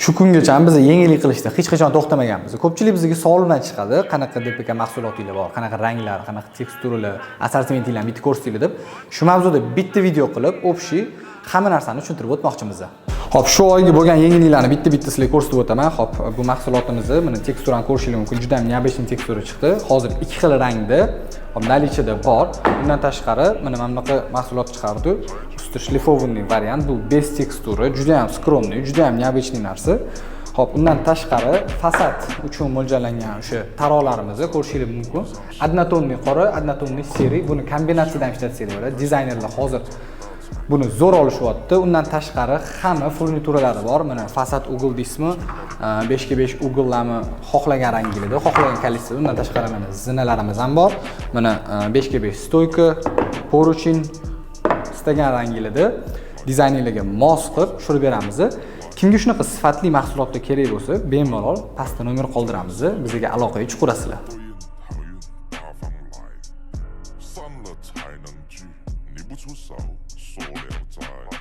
Shu kungacha biz yengillik qilishda hech qachon to'xtamaganmiz. Ko'pchilik bizga savol bilan chiqadi: qanaqa ДПК mahsulotinglar bor, qanaqa ranglar, qanaqa teksturalar, assortimentinglarni bitta ko'rsatinglar deb. Shu mavzuda bitta video qilib, общий hamma narsani tushuntirib o'tmoqchimiz. Xo'p, shu oyga bo'lgan yengilliklarni bitta-bitta sizlarga ko'rsatib o'taman. Xo'p, bu mahsulotimizni, mana, teksturani ko'rishingiz mumkin. Juda ham необычный tekstura chiqdi. Hozir ikki xil rangda, hop, наличие da bor. Undan tashqari, mana bunaqa mahsulot chiqardi. Usti шлифованный variant, bu без текстуры, juda ham скромный, juda ham необычный narsa. Xo'p, undan tashqari fasad uchun mo'ljallangan o'sha taroqlarimizni ko'rishingiz mumkin. Однотонный qora, однотонный серый, buni kombinatsiyada ham ishlatsanglar bo'ladi. Dizaynerlar hozir buni zo'r olishyapti. Undan tashqari hamma furnituralari bor. Mana, fasad угол deysizmi, 5 ga 5 угол larni xohlagan rangida, xohlagan количество da. Undan tashqari, mana, zinalarimiz ham bor. Mana, 5 ga 5 стойка, поручень istagan rangida, dizaynerlarga mos qilib tushirib beramiz. Kimga shunaqa sifatli mahsulotlar kerak bo'lsa, bemalol pastda nomer qoldiramiz, bizga aloqaga chiqaverasizlar. 好运大方来，散了才能聚，你不出手，说了斋。